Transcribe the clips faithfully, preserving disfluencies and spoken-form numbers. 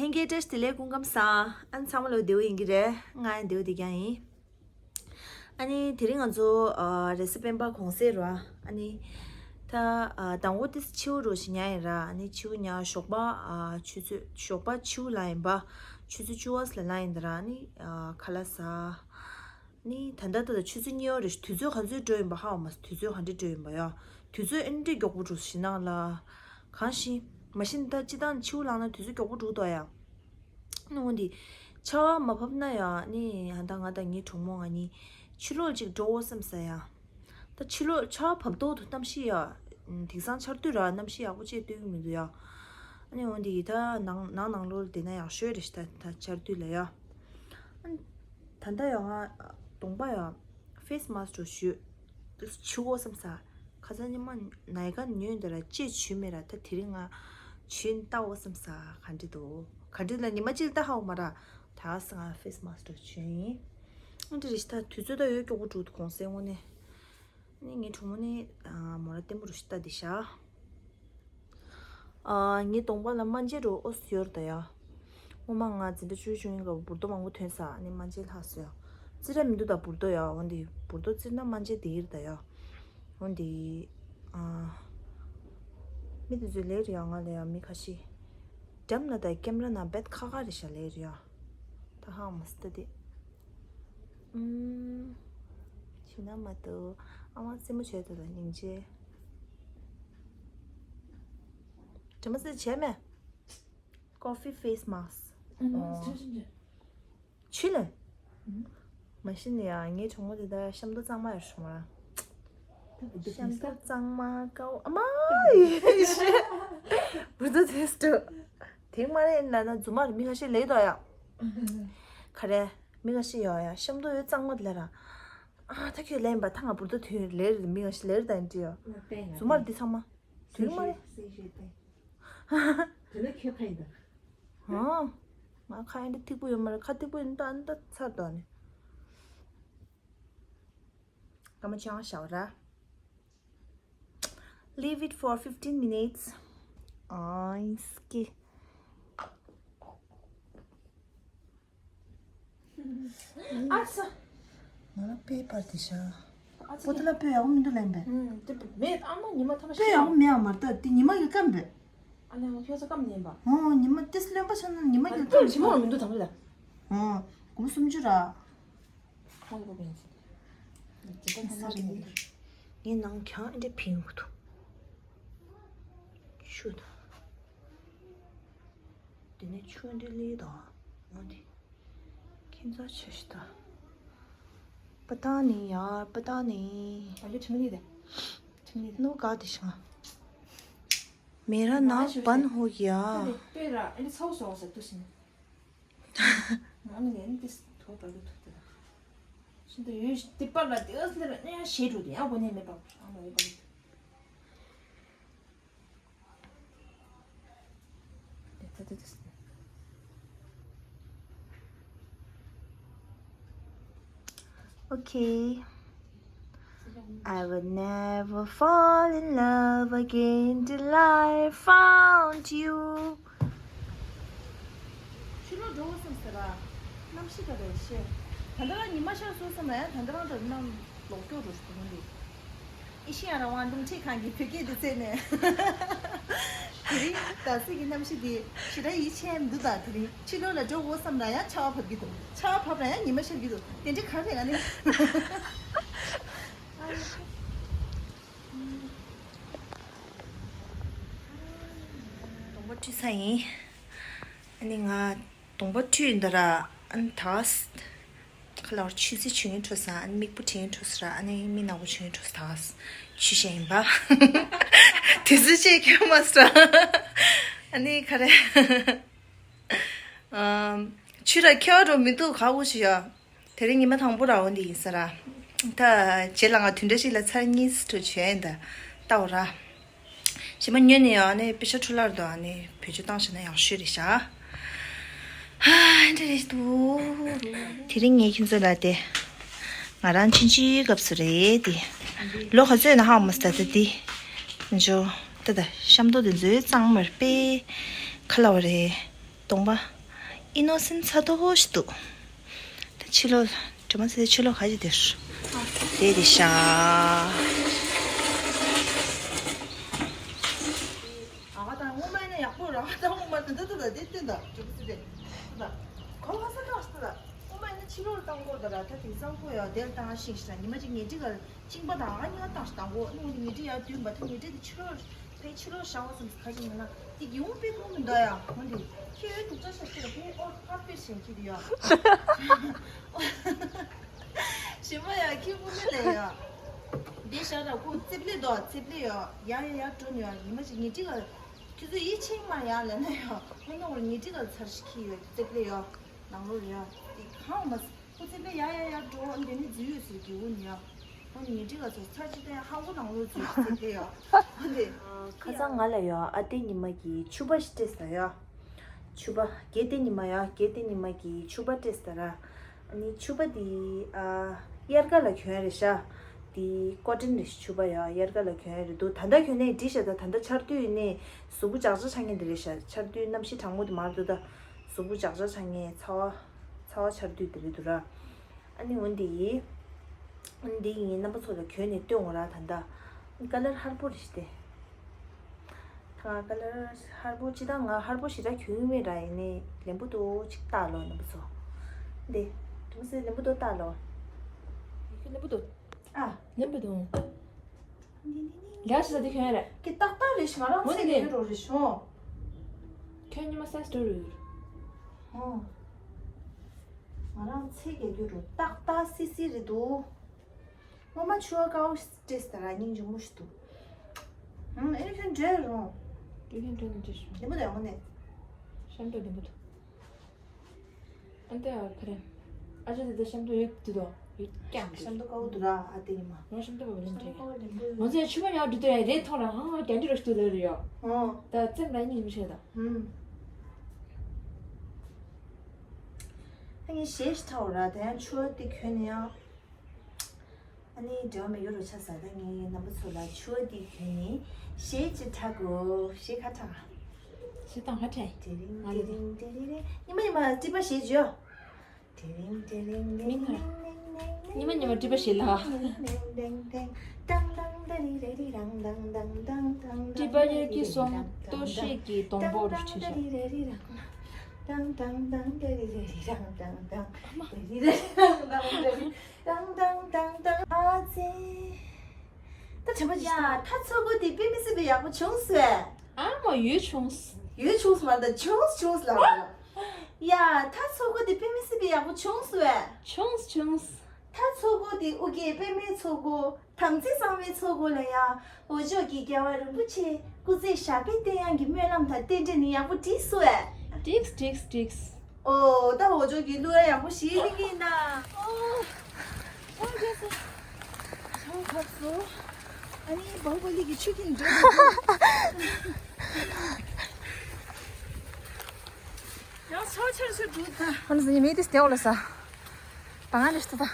ལྷན་རྒྱས་བཀྲ་ཤིས་བདེ་ལེགས། སྐུ་ཁམས་བཟང་། ཨ་ནི་ཚང་མ་ལོ་བདེ་པོ་ཡིན་གྱི་རེད། ང་ཡང་བདེ་པོ་བསྡད་ཀྱང་ཡིན། ཨ་ནི་དེ་རིང་ང་ཚོ་ཨ་རེས་གཟའ་སྤེན་པ་གུང་སེང་རེད་བ། ཨ་ནི་ད་ཨ་དང་པོ་དེ་ཕྱི་པོ་རུ་ཞིག་ཉལ་ཡིན་ར། ཨ་ནི་ཕྱི་པོ་ཉལ་ཞོགས་པ་ཨ་ཆུ་ཚོད་ཞོགས་པ་ཕྱི་པོ་ལངས་ཡིན་པ། ཆུ་ཚོད་བཅུ་པ་ལ་ལངས་ཡིན་ད་ར། ཨ་ནི་ཨ་ཁ་ལག་ཟ། ནི་ད་ལྟ་ད་ལྟ་ཆུ་ཚོད་གཉིས་པ་རེད། དུས་ཚོད་ག་ཚོད་འགྲོ་ཡིན་པ་ཧ་གོ་མ་སོང་། དུས་ཚོད་ག་འདྲ་འགྲོ་ཡིན་པ་ཡ། དུས་ཚོད་ཨེ་འདྲ་མགྱོགས་པོ་འགྲོ་ཞེ་ནང་ལ། གང་ཤེས། མ་གཞི་ད་སྤྱིར་བཏང་ཕྱི་པོ་ལངས་ན་དུས་ཚོད་མགྱོགས་པོ་འགྲོ་འདུག་ཡ། ནི་འོན་ཏེ་ཆར་པ་མ་བབས་ན་ཡ། ནི་ད་ང་དང་ངའི་གྲོགས་མོ་ང་གཉིས་ཕྱི་ལོགས་ཅིག་འགྲོ་འོ་བསམ་ས་ཡ། ད་ཕྱི་ལོགས་ཆར་པ་བབས་ཐོག་ཏུ་གནམ་གཤིས་ཡ། དེང་སང་ཆར་དུས་ར་གནམ་གཤིས་ཡག་པོ་བྱས་སྟོན་གྱི་མི་འདུག་ཡ། ཨ་ནི་འོན་ཏེ་ད་ནང་ནང་ནང་ལོགས་ལ་བསྡད་ན་ཡག་ཤོས་རེད་ཤག་ད་ད་ཆར་དུས་ལ་ཡ། ཨ་ནི་ད་ལྟ་ཡང་ང་གདོང་པ་ཡང་ཕེ་སི་མ་སི་ཊི་འདྲ་བོ་བཞུས། དེ་བྱུག་འོ་བསམ་ས། ཁ་སང་ཉི་མ་ནམ་མཁའ་ཉོས་འདི་ར་ཅེས་བྱུས་མེད་ར། ད་དེ་རིང་ང་བྱུས་ལྟ་འོ་བསམ་ས། ག་འདྲ་འདུག་ག་འདྲ་ལ་ཉི་མ་གཅིག་ལ་ད་ཧ་གོ་མ་ར། ད་ས་ང་ཕེ་སི་མ་སི་ཊི་འདྲ་བོ་བྱུས་ཡིན། ཨ་འདྲ་རེད་ཤག་ད་དུས་ཚོད་ད་ཡོད་མགྱོགས་པོ་འགྲོ་འདུག་གུང་སེང་དངོས་གནས། ནི་ངའི་གྲོགས་མོ་ནི་ཨ་མོ་ར་ལྟད་མོ་རུ་ཞིག་ལྟ་བསྡད་ཤག་ཨ་ངའི་གདོང་པ་ལ་སྨན་དཔྱད་རུ་འོ་ཙམ་ཡོད་རེད་ད་ཡ། སྔོན་མ་ང་འཛིན་གྲྭ་བཅུ་བཅུ་གཉིས་སྐབས་འབུར་རྡོ་མང་པོ་ཐོན་ས། ནི་སྨན་དཔྱད་ལྷག་སོང་ཡ། རྩི་ར་མི་འདུག་ད་འབུར་རྡོ་ཡ། འོན་ཏེ་འབུར་རྡོ་བཙིར་ན་སྨན་དཔྱད་དེ་ཡིན་རེད་ད་ཡ། འོན་ཏེ་ཨ་མི་དེ་ཚོས་ལས་རེད་ཡ། ང་ལ་ཡ་མི་ཁ་ཤས། འགྲམ་ན་ད་ཀེམ་ར་ནང་རྦད་ཁ་ཁ་རེད་ཤག་ལས་རེད་ཡ། ད་ཧ་མ་སི་ཏ་དེ། ཨུམ། ཤི་ན་མ་ཏོ། ཨ་མ་རྩེད་མོ་བྱས་ཏོ་ལ་སྙིང་རྗེ། དྲི་མ་ཟེར་བྱས་མེད། Coffee face mask. ཨ་མ། ཨོ། ཆུ་ཆུ་ཆུ། ཆུ་ལ། ཨུམ། མ་གཞི་ནས་ཡང་ངའི་གྲོགས་མོ་དེ་ད་གཤམ་དུ་གཙང་མ་ཡར་ཞུ་མ། ད་འབུར་རྡོ་གཤམ་དུ་ཐེངས་གཙང་མ་ཀའོ། ཨ་མ་ཡེ་ཤེ། འབུར་རྡོ་ཐེངས་དུ། དེ་མ་རེད་ན་ན་རྫུན་མ་རེད། མི་ཁ་ཤས་ལས་དོ་ཡ། ག་རེ། མི་ཁ་ཤས་ཡོད་ཡ། གཤམ་དུ་ཡོད་གཙང་མ་དེ་ལ་ར། ཨ་ད་ཁྱོད་ལེན་པ་ད་ང་འབུར་རྡོ་ཐོན་ལེ་རེད། མི་ཁ་ཤས་ལེ་རེད་ད་ཡིན་དྲི་ཡ། རྫུན་མ་རེད་འདི་ཚང་མ། དེ་མ་རེད། དེ་ནས་ཁྱོད་ཁ་ཡིན་ད། ཨ། ང་ཁ་ཡིན་འདི་ཐིག་པོ་ཡོད་མ་རེད། ཁ་ཐིག་པོ་ཡིན་ད་ཨ་ནི་ད་ཚར་དོ་ནི། སྐར་མ་བཅོ་ལྔ་བཞག་ར། Leave it for fifteen minutes. ཨང་སྐྱི། ཨ་ཙི། ང་ལ་དཔེ་པར་དེ་ཤ། ཨ་ཙི། པོ་ཏི་ལ་དཔེ་ཡག་པོ་མི་འདུག་ལན་པས། ཨུམ། དེ་མེད། ཨ་མ་ཉི་མ་ཐ་མ་དཔེ་ཤ་ཡག་པོ་མེད་ཨ་མ་ད་དེ་ཉི་མ་གི་སྐམ་པས། ཨ་ནི་ང་ཁྱོད་ཚོ་སྐམ་ཉན་པ། ཨོ་ཉི་མ་ཏིས་རློན་པ་ཆགས་ན་ཉི་མ་གི་སྐམ་ཞིག་མ་མི་འདུག་དམ་ལ། ཨོ། གུམ་སུམ་ཅུ་ར། ཁོང་གི་བེན་སི། ངའི་ནང་གྱང་ཨེ་འདྲ་ཕིང་གི་འདུག་ཆུ་དང་། དེ་ནས་ཆུ་འདི་ལི་དང་། འོ་དེ། ཁྱིམ་ཚང་ཆ་ཞིག་ད། པ་ཏང་ནི་ཡར་པ་ཏང་ནི། ཨ་ལེ་ཁྲིམ་ལི་དེ། ཁྲིམ་ལི་དེ། ནོ་ག་དེ་ཤང་། མེ་ར་ན་བན་ཧོ་ཡ། ཁ་ལེ་པེ་ར་ཨེ་འདྲ་ཚ་བོ་སོང་ས་དུ་སིན། ང་ནི་ངན་ཏིས་ཐོ་ཏ་ལུ་ཐུ་ཏ། ཤིན་ཏུ་ཡོད་ཏི་པ་ལ་ཏི་ཨ་སི་ལེ་ར་ནེ་ཤེ་རུ་ཏི་ཡ་གོ་ནེ་མེ་པ་ཨ་མ་ཡོད་པ་ལུ་ཏི། ཏི་ཏི་ཏི་ཏི། Okay. I will never fall in love again till I found you. ཕྱི་ལོགས་འགྲོ་བསམ་ཟེར་བ། གནམ་གཤིས་ད་རེད་ཤེས། ད་ལྟ་ལ་ཉི་མ་ཤར་སོང་བསམ་ན་ཡང་ད་ལྟ་རང་ད་གནམ་ལོག་སྐྱོ་རུ་ཞིག་འདུག་འདི། ཨེ་ཤེ་ཡ་རང་དབང་རླུང་འཕྲིན་ཁང་གི་བོད་སྐད་དུ་བཙལ་ནས། དེ་རིང་ད་གཟོད་ཀྱི་གནམ་གཤིས་འདི་ཞེ་དྲག་ཡིད་ཆེས་མི་འདུག་ད་དེ་རིང་ཕྱི་ལོགས་ལ་འགྲོ་འོ་བསམ་ན་ཡང་ཆར་པ་བབས་ཀྱི་འདུག་ཆར་པ་བབས་ན་ཡང་ཉི་མ་ཤར་གྱི་འདུག་དེ་འདྲའི་གང་རེད་ང་ནི། གདོང་པ་བཀྲུས་ཚར་ཡིན། ཨ་ནི་ང་གདོང་པ་བཀྲུས་ཡིན་ད་ར། ཨ་ནི་ད་ཁ་ལག་ཆུ་ཚོད་བཅུ་ཉིན་འཕྲོ་ས། ཨ་ནི་མིག་སྤུ་གྲི་ཉིན་འཕྲོ་ས་ར། ཨ་ནི་མིག་ནག་པོ་བཅུ་ཉིན་འཕྲོ་ས། ད་ཆུ་ཤེས་ཡིན་པ། དུས་ཚོད་ཅེས་ཁྱོད་མ་ས་ར། ཨ་ནི་ག་རེ། ཨམ། ཆུ་ར་ཁྱེར་འགྲོ་མི་འདུག་ག་འུ་ཆུ་ཡ། དེ་རིང་ཉི་མ་དང་པོ་ར་འོ་འདི་ཡིན་ས་ར། ད་རྗེས་ལ་ང་དུས་འདྲ་ཞིག་ལ་ཚར་གཉིས་སུ་བྱོན་ད་ལྟ་བ་ར། ཞི་མ་ཉོས་ནས་ཡང་ནས་པེ་ཤ་འཕྲུལ་ལར་དུ་ནས་བེད་སྤྱོད་བཏང་བྱས་ན་ཡག་ཤོས་རེད་ཤག་ཧ་འདྲ་རེད་འདུག་དེ་རིང་ངས་ཁྱེད་ཚོ་ལ་དེ་ང་རང་ཆུང་ཆུང་སྐབས་སུ་རེད་དེ། ལོ་ག་ཚོད་ན་ཧ་མ་སི་ད་ད་དེ། འཇོ། ད་ད་ཤམ་ཏོ་དེ་ཚོའི་གཙང་མར་པེ། ཁ་ལ་བ་རེད། གདོང་པ། ཨི་ནོ་སེན་ཚ་དོ་ཞིག་འདུག་ད་ཕྱི་ལོགས་ལ་དྲི་མ་ཟེར་ཕྱི་ལོགས་ག་ཅི་དེར་དེ་དེ་ཤ། ཨ་ད་ངོ་མ་ཡིན་ན་ཡག་པོ་ར། ད་ངོ་མ་དེ་འདྲ་ད་དེ་བསྟན་ད་གྲུབ་ཟེར་དེ་ད་གོ་ལ་ས་ཁ་ཞིག་ད། ངོ་མ་ཡིན་ན་ཕྱི་ལོགས་ལ་བཏང་དགོས་ད་ར། ད་དེང་སང་ཁོ་ཡ་དེར་བཏང་ཤིང་ཤ་ཉི་མ་གཅིག་ཉལ་ཁྲི་ག་ལ་གཅིན་པ་དང་ཨ་ཉི་མ་བཏང་ཞིག་བཏང་གོ་ནི་འོན་ཏེ་ཉལ་ཁྲི་ཡ་དུས་མ་ད་ཉལ་ཁྲི་དེ་ཕྱི་ལོགས་ཕའི་ཕྱི་ལོགས་བཞག་བ་ཙམ་ཁ་ཅིག་ཡིན་ན་དེ་ཡོང་པའི་ཁོང་མི་འདུག་ཡ། འོན་ཏེ་ཁྱེད་ཡོད་དུག་ཅག་ཤ་ཁྱེད་ཕའི་ཨོ་ཕར་ཕེར་ཞིང་ཁྱེད་ཡ། ཞིམ་པ་ཡ་ཁྱི་ཕུ་མེ་ལེ་ཡ། དེ་ཤ་ར་ཁོ་རྩེབ་ལེ་དོ་རྩེབ་ལེ་ཡ་ཡ་ཡ་ཡ་འགྲོ་ནི་ཡ་ཉི་མ་གཅིག་ཉལ་ཁྲི་ག་ཁྱེད་ཚོ་ཡིད་ཆེས་མ་ཡ་ལ་ན་ཡ་ཁོ་ན་འོ་ཉལ་ཁྲི་ག་ཚར་ཞིག་ཁྱི་ཡ་རྩེབ་ལེ་ཡ་ནང་ལོ་ཡ་དེ་གང་མ་ཁོ་རྩེབ་ལེ་ཡ་ཡ་ཡ་འགྲོ་འདི་ནི་རྫུས་ཡོད་ཟེར་གི་འོ་ནི་ཡ་ཁོ་ཉལ་ཁྲི་ག་ཚོ་ཚར་ཅི་ཏེ་ཧང་གོ་ནང་ལོ་རྫུས་རྩེབ་ལེ་ཡ་འོ་དེ། ཁ་སང་ང་ལ་ཡ་ཨ་ཏེ་ཉི་མ་གི་ཕྱུ་པ་ཞིག་སྤྲད་ས་ཡ། ཕྱུ་པ་གེ་ཏེ་ཉི་མ་ཡ་གེ་ཏེ་ཉི་མ་གི་ཕྱུ་པ་སྤྲད་ས་ར། ཨ་ནི་ཕྱུ་པ་དེ་ཨ་དབྱར་ཁ་ལ་གྱོན་རེད་ཤག་དེ་ཀོ་ཏན་རེད་ཤག་ཕྱུ་པ་ཡ་དབྱར་ཁ་ལ་གྱོན་རེད་འདུག་ད་ལྟ་གྱོན་ནས་འགྲིག་ཤག་ད་ད་ལྟ་ཆར་དུས་ནས་གཟུགས་པོ་ཇག་ཇག་ཆགས་མཁན་དེ་རེད་ཤག་ཆར་དུས་གནམ་གཤིས་གྲང་མོ་དེ་མར་འདུག་ད་གཟུགས་པོ་ཇག་ཇག་ཆགས་མཁན་ཚ་བ་ཚ་བ་ཆར་དུས་དེ་རེད་འདུག་ར། ཨ་ནི་འོན་ཏེ་ཨ་ནི་འདི་ངའི་རྣམ་པ་ཚོ་ལ་གྱོན་ནས་སྟོན་འོང་ར། ད་ལྟ་ཀ་ལར་ཧར་པོ་རེད་ཤག་དེ། ད་ཀ་ལར་ཧར་པོ་ཅི་ད་ང་ཧར་པོ་ཞེ་དྲག་གྱོན་གི་མེད་ར། ཡིན་ནའི་ལེན་པོ་ཏོ་ཅིག་བལྟ་ལོ་རྣམ་པ་ཚོ། འདི་དུང་སེ་ལེན་པོ་ཏོ་བལྟ་ལོ། ལེན་པོ་ཏོ། ཨ། ལེན་པོ་ཏོ། ལ་ཞིག་ད་དེ་གྱོན་ར། གི་ཏག་ཏག་རེད་ཤག་ང་རང་ཚེ་གྱོན་རོ་རེད་ཤག་ཁྱོད་ཉི་མ་སེ་སི་ཏོ་རེད། ཨོ། ང་རང་ཚེ་གྱོན་རོ་ཏག་ཏག་སི་སི་རེད་འདུག་ངོ་མ་ཕྱུ་པ་དཀར་པོ་སྤྲད་ས་ར་སྙིང་རྗེ་མོ་ཞིག་འདུག་ཧུམ། ཨེ་ཁྱོད་འདྲ་རུང་། ཨེ་ཁྱོད་འདྲ་རུང་འདྲ་ཞིག་ལེན་པོ་ཏོ་ཡག་པོ་ནས། ཤམ་ཏོ་ལེན་པོ་ཏོ། ཨ་འདི་ཨ་ཕ་རེ། ཨ་ཅོ་དེ་ད་ཤམ་ཏོ་ཡོད་དུ་དོ་ཡོད་ཀྱང་འདུག་ཤམ་ཏོ་དཀར་པོ་འདུག་ར་ཨ་དེ་ཉི་མ། ང་ཤམ་ཏོ་བ་ལེན་ཤམ་ཏོ་དཀར་པོ་ལེན་པོ་ཡོད། ང་ཚོའི་ཕྱུ་པ་ཉག་འདུག་དོ་ཡ་རེད་ཐོང་ར་ཧང་ཧང་རྒྱ་འདྲི་རོ་ཞིག་འདུག་ལ་རེད་ཡ། ཨོ། ད་ཙེམ་ར་སྙིང་མི་ཤེས་ད། ཧུམ། ད་ངས་ཞེས་ཐའོ་ར་ད་ཡང་ཕྱུ་པ་དེ་གྱོན་ནས་ཡང་། ཨ་ནི་འབྲེལ་བ་མེད་རྒྱུ་རུ་ཆ་ས་ད་ངས་རྣམ་པ་ཚོ་ལ་ཕྱུ་པ་འདི་གྱོན་ནས་གཞས་ཅིག་འཁྲབ་དགོས། གཞས་ཁ་ཁྲ། གཞས་གཏོང་ཁ་ཁྲ། དེ་རིང་དེ་རིང་དེ་རིང་རེ་ཉི་མ་ཉི་མ་སྤྲིན་པ་གཞས་བརྗོད། དེ་རིང་དེ་རིང་མི་ཁ། ཉི་མ་ཉི་མ་སྤྲིན་པ་གཞས་ལ། ཏང་ཏང་ཏ་རི་རེ་རི་རང་ཏང་ཏང་ཏང་ཏང་ཏང་། སྤྲིན་པ་དབྱར་གྱི་སོང་ལྟོ་ཤེས་ཀྱི་སྡོང་པོར་ཏང་ཏང་ཏ་རི་རེ་རི་རང་ཏང་ཏང་ཏང་ཏ་རི་རེ་རི་རང་ཏང་ཏང་ཏ་རི་རེ་རི་རང་ཏང་ཏང་། ཏང་ཏང་ཏང་ཏང་། ཨ་ཙི། ད་དྲན་པ་ཅི་ཡ། ད་ཚོགས་འཁོར་དེ་དཔེ་མི་སྲིད་པའི་ཡག་པོ་བྱུང་སོང་ཨེ། ཨ་མ་ཡོད་བྱུང་། ཡོད་བྱུང་སོང་མ་རེད་ད་བྱུང་བྱུང་ལབ་རེད། ཡ། ད་ཚོགས་འཁོར་དེ་དཔེ་མི་སྲིད་པའི་ཡག་པོ་བྱུང་སོང་ཨེ། བྱུང་བྱུང་། ད་ཚོགས་འཁོར་དེ་ཨོ་རྒྱན་པད་མའི་ཚོགས་འཁོར། དམ་ཚིག་གཙང་མའི་ཚོགས་འཁོར་ལ་ཡ། འོ་ཅོག་གི་རྒྱལ་བ་རིན་པོ་ཆེ་སྐུ་ཚེ་ཞབས་པད་བརྟན་ཡག་གི་སྨོན་ལམ་དང་རྟེན་འབྲེལ་ནི་ཡག་པོ་འགྲིག་སོང་ཨེ། འགྲིག་འགྲིག་འགྲིག་ཨོ་ད་འོ་ཅོག་གི་གླུ་ཡ་ཡག་པོ་ཞིག་ལེན་གྱི་ཡིན་ན། ཨོ། ཨོ་རྒྱལ་སྲས། ཆང་ཁབ་སོ། ཨ་ནི་བྷ་ཧུ་པ་ལི་གི་ཆུ་ཁྱིམ་འགྲོ་གི་འདུག་ཡང་ཆོག་ཆར་ཆུ་འགྲོ་ད། ཨ་ནི་ཟི་ནི་མི་དེ་སྟེང་འོག་ལ་ས། ད་ང་ནི་སྟོད་ད།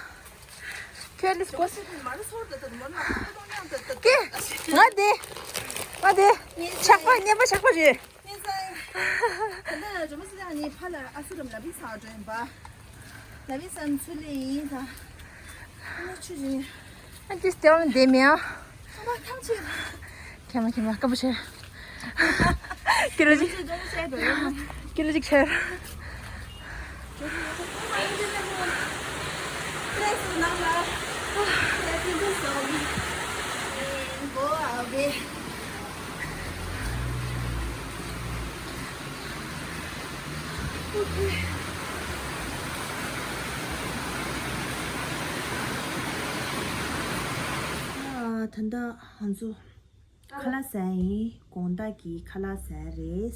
ཁྱོད་ལིས་ཀོ། ཇོ་སི་ཏིན་མ་ལ་སོར་ད་ད་མ་ལ་ཁོ་ཏོ་ཉམས་ད་ད། ཀེ། ང་དེ། ང་དེ། ཆག་པ་ངན་པ་ཆག་པ་རེད། ངས་ས། ད་ལྟ་ཇོ་མོ་སི་ལ་ནི་ཕ་ལ་ཨ་སུ་རམ་ལ་བི་ས་འགྲོ་ཡིན་པ། ལ་བི་ས་ཚུ་ལེ་ཡིན་ད། ཨ་ཆུ་ཅི། ཨ་ཅི་སྟེ་བ་དེ་མེ་ཨ། ཨ་མ་ཐང་ཆེ། ཁྱེད་མ་ཁྱེད་མ་སྐམ་པོ་ཆེ། ཀི་ལོ་གཅིག་ཀི་ལོ་གཅིག་ཆེ། ད་ལྟ་ང་ཚོ་ཁ་ལག་ཟ་ཡིན། དགོང་དག་གི་ཁ་ལག་ཟ་རེད།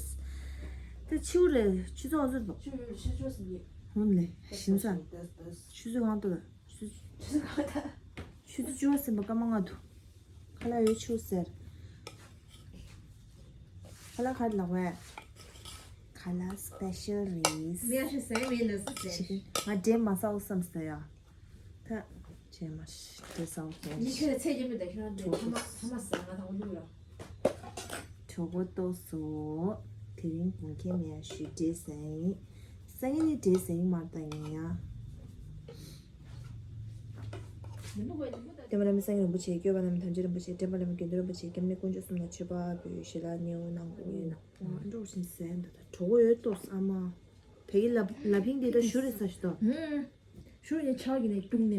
ད་ཆུ་རེད། ཆུ་ཚོད་ཨ་ཚོད་པ། ཆུ་ཡོད་ཆུ་ཚོད་ཟིན་ཡོད། ཧོན་ལེ་ཤིན་ཙང་། ཆུ་ཚོད་གང་ཏོ། ཆུ་ཚོད་གང་ཏོ། ཆུ་ཚོད་བཅུ་པ་ཟིན་པ་སྐར་མ་ལྔ་འདུག་ཁ་ལག་ཡོད་ཆུ་ཟེར། ཁ་ལག་ག་རེ་ལབ་པས། ཁ་ལག་སི་པེ་ཤལ་རེད། མི་ཡ་ཤི་ཟས་མེད་ན་སི་ཟས། ང་འདྲེ་མ་ཟ་འོ་བསམ་སྟེ་ཡ། ད་བྱས་མ་ཤི་དེ་ཟ་འོ་བསམ། མི་ཁྱོད་ཚད་ཀྱི་མི་འདུག་ཁྱོད་འདྲེ་ཐ་མ་ཐ་མ་ཟ་ང་དང་པོ་ལུས་ལ། གྲོད་ཁོག་ལྟོགས་སོང་། དེ་རིང་དགོང་ཁའི་མི་ཡ་ཞུ་འདྲེ་ཟ་ཡིན། སང་ཉིན་ནི་འདྲེ་ཟེར་ཡིན་མ་རེད་ད་ཡིན་ཡ། བསྟན་པ་བླ་མའི་སངས་རྒྱས་རིན་པོ་ཆེ། སྐྱོབ་པ་བླ་མའི་དམ་ཆོས་རིན་པོ་ཆེ། འདྲེན་པ་བླ་མའི་དགེ་འདུན་རིན་པོ་ཆེ། སྐྱབས་གནས་དཀོན་མཆོག་གསུམ་ལ་མཆོད་པ་འབུལ། ཞལ་ལག་མཉེས་པོ་གནང་དགོས་ཡོད་ན། ཨ་འགྲོ་བཞིན་ཟས་འདི་ད་གྲོགས་ཡོད་ཏོ་ཨ་མ། བལ་གྱི་ལ་ལ་ཕིང་འདི་ད་ཞུ་རེ་ས་ཞུ་ཏོ། ཞུ་ཡ་ཆག་གི་ནས་ཀྱུང་ནས་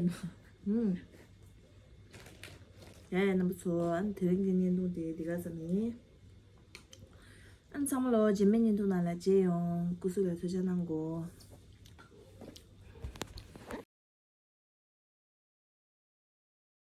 མ། ཡ་ཡ་རྣམ་པ་ཚོ་ཨ་ནི་དེ་རིང་གི་བརྙན་ཐུང་དེ་འདི་ག་ཙམ་ཡིན། ཨ་ནི་ཚང་མ་ལོ་རྗེས་མའི་བརྙན་ཐུང་ནང་ལ་མཇལ་ཡོང་། སྐུ་གཟུགས་ལ་ཐུགས་ཅག་གནང་དགོས།